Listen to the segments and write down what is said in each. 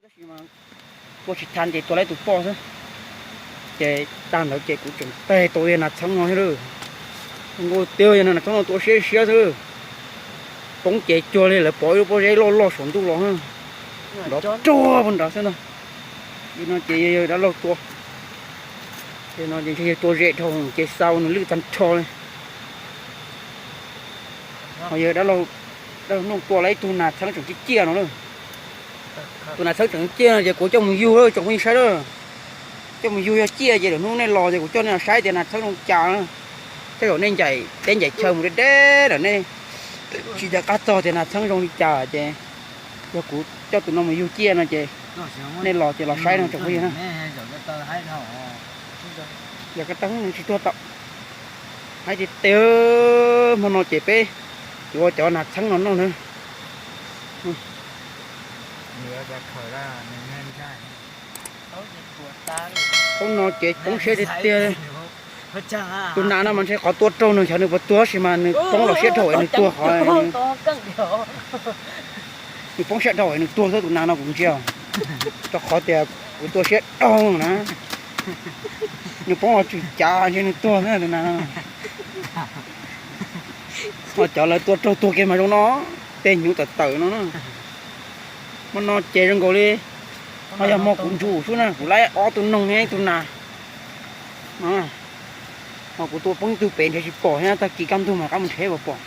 Tab sis mas tua tsis tau ces tua lawv tus poj xwb. Ces tag ntawd ces kuv tseem teg tau yawg nas txheeb no thiab lawm. Nkaus tiag yawg nas txheeb no tua siab siab xwb. Poob ces cuag li lawv pov ib lub pob zeb loj loj saum ntuj los, nrov ruag puag nrad xwb ntag. Li no ces yawg dab laug tua, no ces ntshe yawg tua ze dhau ces xau nws lwj tag nrho li. Ho yawg dab laug Nuj tua lawv ib tug nas txheeb tseem ciaj ciaj no na. Tus nas txheeb tseem ciaj no ces kuv coj mus yug tsoom phooj ywg saib lawm. Coj mus yug yog ciaj ces lwm hnub nej los ces kuv coj nej los saib tias nas txheeb zoo cas. Tej zaum nej ncaim teb ncaim chaw mus deb deb lawm nej tsis nco qab txog tias nas txheeb zoo li cas ces yog kuv coj tus no mus yug ciaj no ces nej los ces los saib no tsoom phooj ywg na. Yog ko taw nws tsis tuag tau. Hais tias tiag, hmo no ces peb yuav ua cov nas txheeb no noj na. Qhov no ces poob siab tiag tiag. Tus nas no mas ntshe qhov tua raug nws xyov nws puas tuag tab sis mas nws poob los siab dhau es nws tuag qhov. Nws poob siab dhau es nws tuag xwb tus nas no kuv ntsia. Rau qhov tias kuv tua siab dhau na. Nws poob los tswm cav ntshe nws tuag xwb tus nas no. Ho cov lawv tua raug tuag kiag mas zoo no, tej hnyuv tawm tawm no na. Hmo no ces zoo nkaus li ho yog hmo kuv ntsuj xwb na, kuv laib ob tug noog thiab ib tug nas. Ho kuv tua poob ib tug pem nrhiav tsis pom thiab, tag kis kaj ntug mas rov qab mus nrhiav puas pom.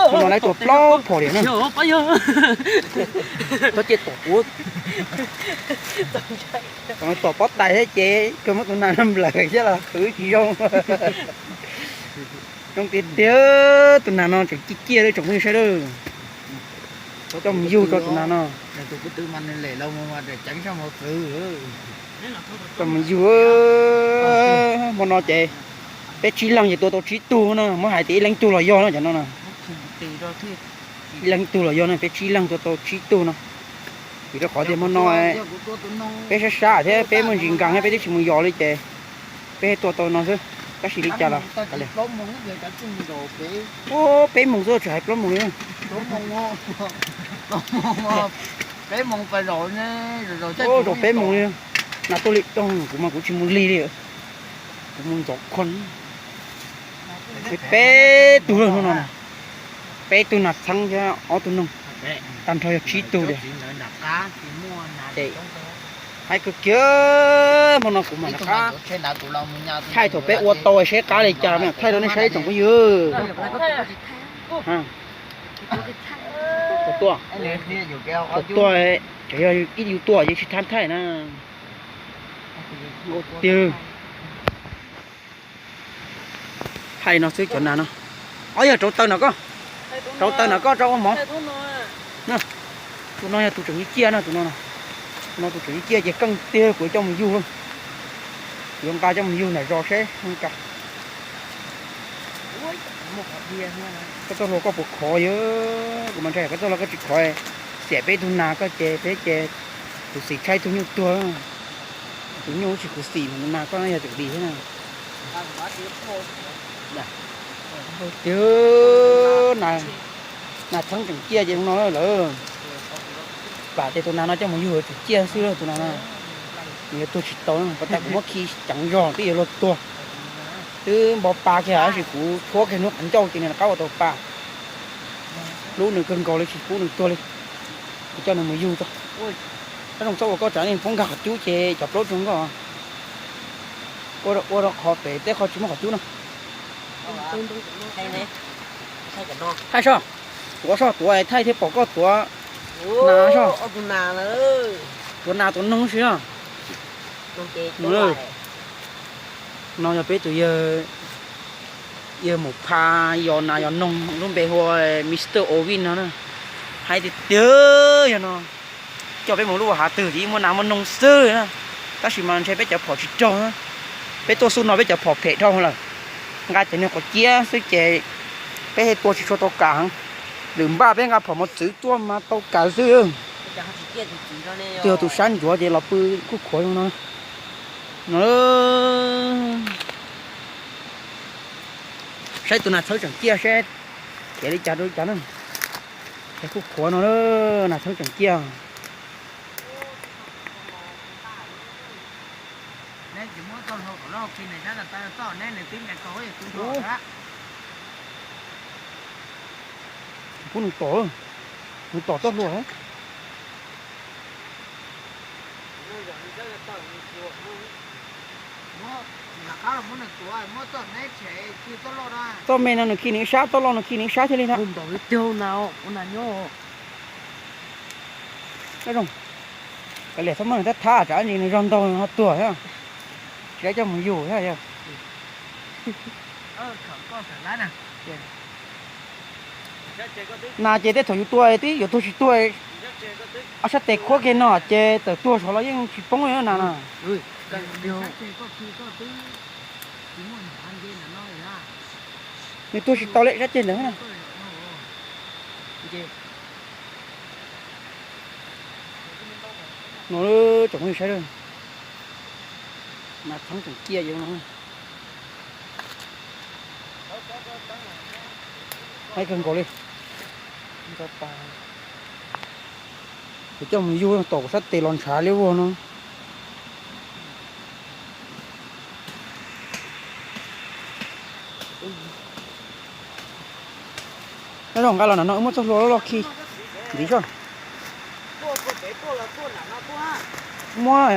Hmo no laib tua plaub phom li na. Txhob cia tom kuv, tom pob tais thiab ces kawg muab tus nas no nplawm thiab los khwv tsis zoo. Zoo tiag tiag, tus nas no tseem ciaj ciaj li tsoom phooj ywg saib lawm. Coj mus yug rau tus nas no. Coj mus yug, hmo no ces peb tsib leeg ces tua tau tsib tug na, muab hais tias ib leeg tug los yog no cov no na. Ib leeg tug los yog no, peb tsib leeg tua tau tsib tug no. Vim rau qhov tias hmo no peb sab sab thiab peb muaj ntsis nkees thiab peb twb tsis mus yos li ces peb tua tau no xwb. Tab sis li cas los peb moos xwb tsis hais plaub moos li. Zaum peb moos li, nas tuaj li doog kuv mas kuv tsis mus lig li. Kuv mus ntxov khuag. Peb tug lawm no, peb tug nas txheeb thiab ob tug noog, tag nrho yog tsib tug tiag. Ces haib kawg kiag, hmo no kuv mam rov qab thaij thaum peb ua tau seb qab li cas mas thaij rau nej saib tsoom phooj ywg. Thaum tuaj, thaum tuaj tseem yog ib yus tuaj yeej tsis thab thaij na. Tiag. Thaij no xwb cov nas no. Ob yog rauv taws no koj, rauv taws no koj tso ua mov. Tus no yog tus tseem ciaj ciaj na, tus no, tus no tus tseem ciaj ciaj ces keej tiag kuv yuav coj mus yug. Kuv yuav nqa coj mus yug nram zos seb zoo cas. Koj txoj hlua koj puas khov yog? Kuv mas ntshai koj txoj hlua koj tsis khov, xiam peb tug nas koj ces peb ces khuv xim tshaib tug nyuj tuag. Tus nyuj tsis khuv xim mas tus nas koj yog txawm dim thiab na. Tiag, nas txheeb tseem ciaj ces no lawm. Plam tias tus nas no coj mus yug tseem ciaj xwb tus nas no. Nws yuav tuag tsis tau, pas tas kuv muab khi ceev zog twb yuav luag tuag. Twb npo pa kiag tab sis kuv tshuab kiag hnub qhov ncauj ces nws rov qab ua tau pa. Hlub nws kawg nkaus li tsis pub nws tuag li. Kuv coj nws mus yug tso. Tab zoo txhob ua koj tsam nej poob nkag qhov cub ces cov plaub tsuag nkoj. Ua rau qhov pem teb qhov tsis muaj qhov cub no. Thaij soj, tuav soj tuav thaij thiaj pom koj tuav nas soj. Tuav nas tuav noog si. No yog peb tus yawg, yawg mus pha yos nas yos noog lub npe hu ua Mister Ovin no na. Hais tiag tiag yog no coj peb mus lub hav twg ces yeej muaj nas muaj noog xwb na. Tab sis mas ntshe peb cov phom tsis raug na. Peb tuaj xub no peb cov phom phem dhau lawm. Nqa cov niag quav ciab xwb ces peb thiaj tua tsis tshua tau kam heev. Lwm npaj peb nqa phom mos txwv tuaj mas tau kam xwb. Twb yog tus sab ncuav ces los pw kuj khuav zoo no. No, saib tus nas txhawb tseem ciaj seb khiav li cas rau li cas na. Ces kuj khuav no, nas txhawb tseem ciaj. Pub nws tom, nws tom txoj hlua. Txoj me no nws khi nws ib sab, txoj loj no nws khi nws ib sab thiaj li na. Zoo, kav liam txhob muab nws thab thab tsam ntsis nws zog ntau ho tuag thiab. Tsis tau coj mus yug thiab yog. Nas ces tej thaum yus tua twb yuav tuag tsis tuag, ob sab tes qhuab kiag no ces tawm tuag saud los yeej tsis poob li nas no. Nws tuag tsis tau li sab ceg ntawd na. No tsoom phooj ywg saib, nas txheeb tseem ciaj yau no. Haib kawg nkaus li. Kuv coj mus yug tom kuv sab tes los ntshav li vuag no. Nyob zoo nqa los nram no wb muab txoj hlua loj loj khi ntxiv soj. Muab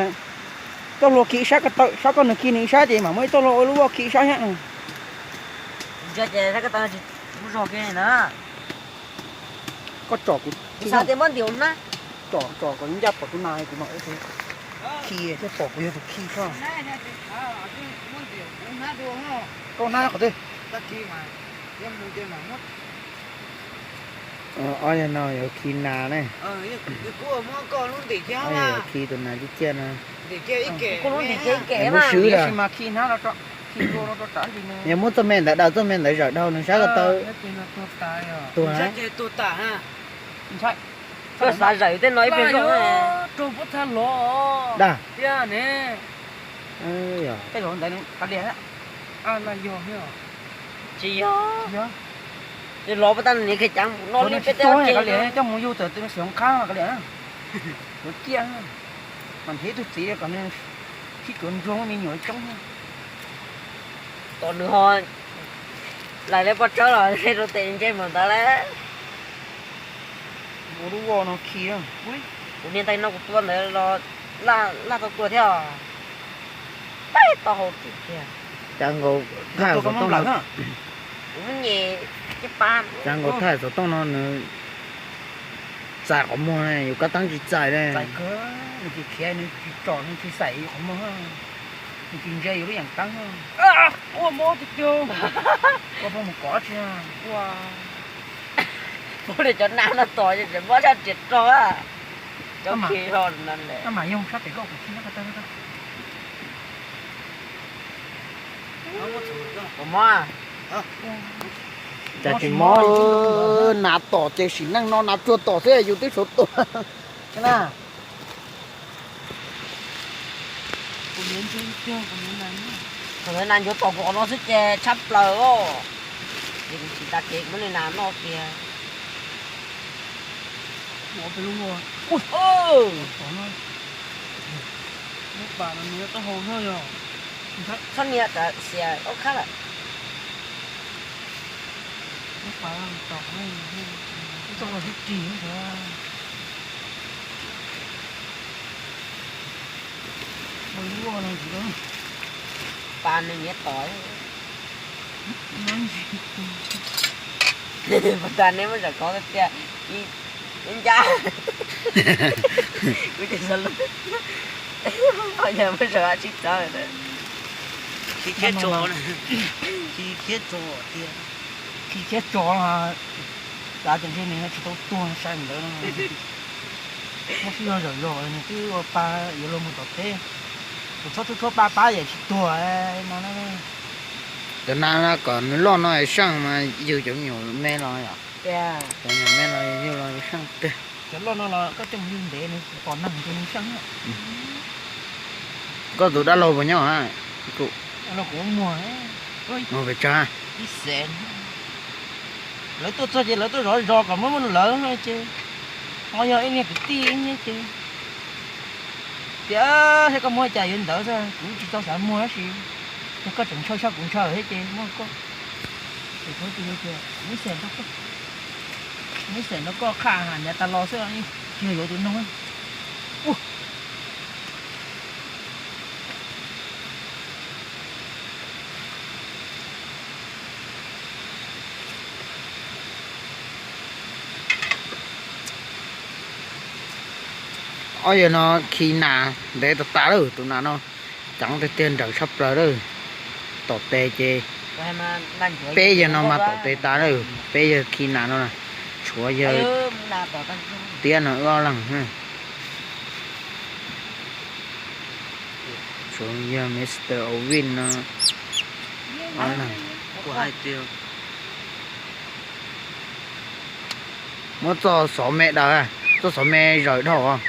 txoj hlua khi ib sab ko taw, sab koj nws khi nws ib sab ces mam muab ib txoj hlua ua lub voj khi ib sab thiab. Koj tsom kuv, tsom kom ncaj pom tus nas kuv mam ua khi thiab pom kuv yog tus khi soj. Koj hnab qhov twg? Ob yog no yuav khi nas ne. Khi tus nas ciaj ciaj no. Muab swb mas. Yog muab txoj me ntawd daws, txoj me ntawd zawm dhau nws sab ko taw tuag. Koj xav zawm tej no ib pliag zoo. Dag. Tej zaum ntawd qab lias. Tsis yog. Los puas tau niam kiag cav no li peb teb qab lias coj mus yug txawm tus xyov qab qab lias. Yuav ciaj mas nrhiav ib tug txiv kom nws sib cuav ntsuag me nyuam coob. Tom nws ho lais lawv poj tsawb los rau tes ntsej muag ntawd lawm. Ua lub voj no khi. Kuv niag tais no kuv tua ntawd los laj tau tua thiab. Tau hau tim kiag. Cas nkaus thaj xov tooj no, kuv nyem ceb pab. Cas nkaus thaj xov tooj no nws txais qhov muag ne, yus kab teeb tsis txais ne. Nws tsis khiav, nws tsis tsom, nws tsis xaim yus qhov muag, nws tsis ntse yus lub yees teeb. Ua mob tiag tiag. Koj pheej mus kov tsi. Ua, muab li cov nas no tom ces mob sab riam rog. Cov khi ho no. Koj mam yoog sab pem koj kuv khi nyob ko taw. Cas tsis mob, nas tom ces sim neej no nas tsuag tom xwb yus twb tshuav tua. Thaum ntawd nas ncuav tom kuv qhov no xwb ces tshab plaws os. Ces kuv tsis tas kev kuv muab li nas noj kiag. Txhob nias tas xias ob khab lawm. Pas nws nyiav tom. Pas tas neb muab zam kov tiag, ncaj. Kuv tsis xav lub, yog muab zam sib txawv. Khi khiab tso, khi khiab tso tiag. Khi khiab tso no, xav tias ntshe nws tsis tau tuag sai ntawd no. Muab sib zog zawm zog nws twb ua pa yuav luag mus tom teb. Kuv txhob tshuab tshuab pab pab yam tsis tuag no. Cov nas no kom nws loj no seej mas yug cov me nyuam me los yom. Cov me nyuam me los yug los seej tiag. Cov loj no los koj coj mus yug ntev nws pom neeg ces nws seej. Koj tus dab laug puas nyob? Dab laug kuv muag, muag pes tsawg? Lawv tuaj txog ces lawv tuaj zov zos kom muab muab lawv ces ho yog ib niag kwv tij ib niag ces tias saib koj muag cas yuav ntawd xwb, kuv tsis tau xav muag tab sis Koj tseem ntshaw sab kuv ntshaw thiab ces muab koj, kuv ib xees rau koj qhaj ha, nyav tas los xwb, tsis yog yuav tus noog. Ob yawg no khi nas ntev tas tas lawm, tus nas no ceev tiag tiag nrawm tshaj plaws lawm. Tom tes ces peb yawg no mas tom tes tas lawm, peb yawg khi nas no na, tshuav yawg tiab no wb ob leeg. Tshuav yawg Mister Ovin no ob leeg. Muab txoj xov me daws, txoj xov me zawm dhau.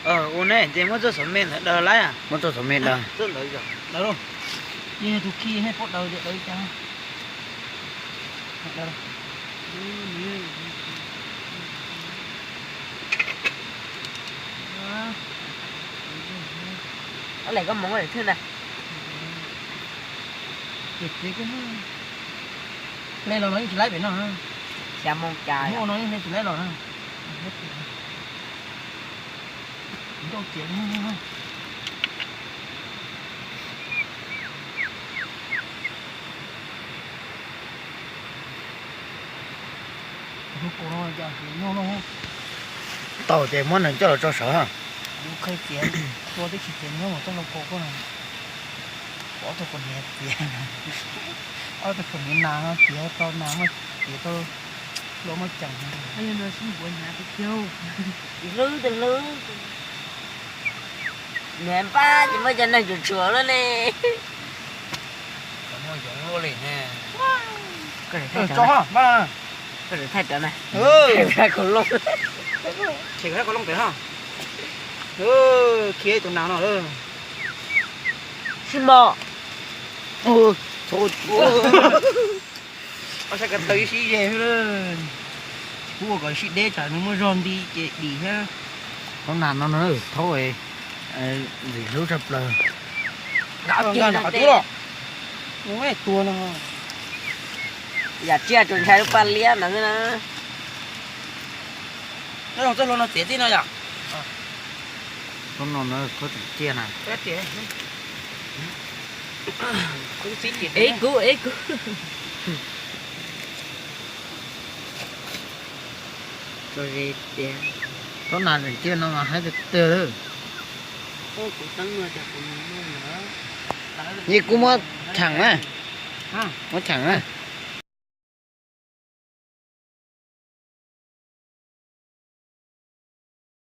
Ua ne, ces muab txoj xov me ntawd daws lawm. Muab txoj xov me daws. Ob leeg koj moov thwj ntag. Hle los no yeej tsis laib pem no. Xya moo cas hle no yeej hle tsis laib los na. Ncauj ciav. Tau ces muab nws coj los tso sawv. Kuv qhia txiav, tua tib si txiav nyob mus txoj hlua kua koj no. Ob tug poj niam txiav, ob tug poj niam nas no txiav tau nas muaj, txiav tau hlua muaj ceem. Hlwb hlwb. Nws npaj ces muaj cov neeg tsuas tshuav lawm ne. Koj tseem thaij rawv na. Thaij kaus looj. Thaij kaus looj pem na. Khiav tus nas no lawm. Sib mos. Ob sab ko taw ib sib ze xwb lawm. Tsis pub ua kom sib deb tsam nws muaj zog nti ces dim thiab. Thaub nas no na, thaub ntxim hlub tshaj plaws. Nkag qhov twg los? Tua no. Yam tsiaj tsuas ntshai lub paj liab ntawd xwb na. Txoj hlua no txiav txij no yom? Thaub no na, thaub tseem tsiaj na. Ev kuv, ev kuv. Thaub nas tseem tsiaj no mas haib tiag tiag lawm. Yej kuv muab cheem na. Muab cheem na.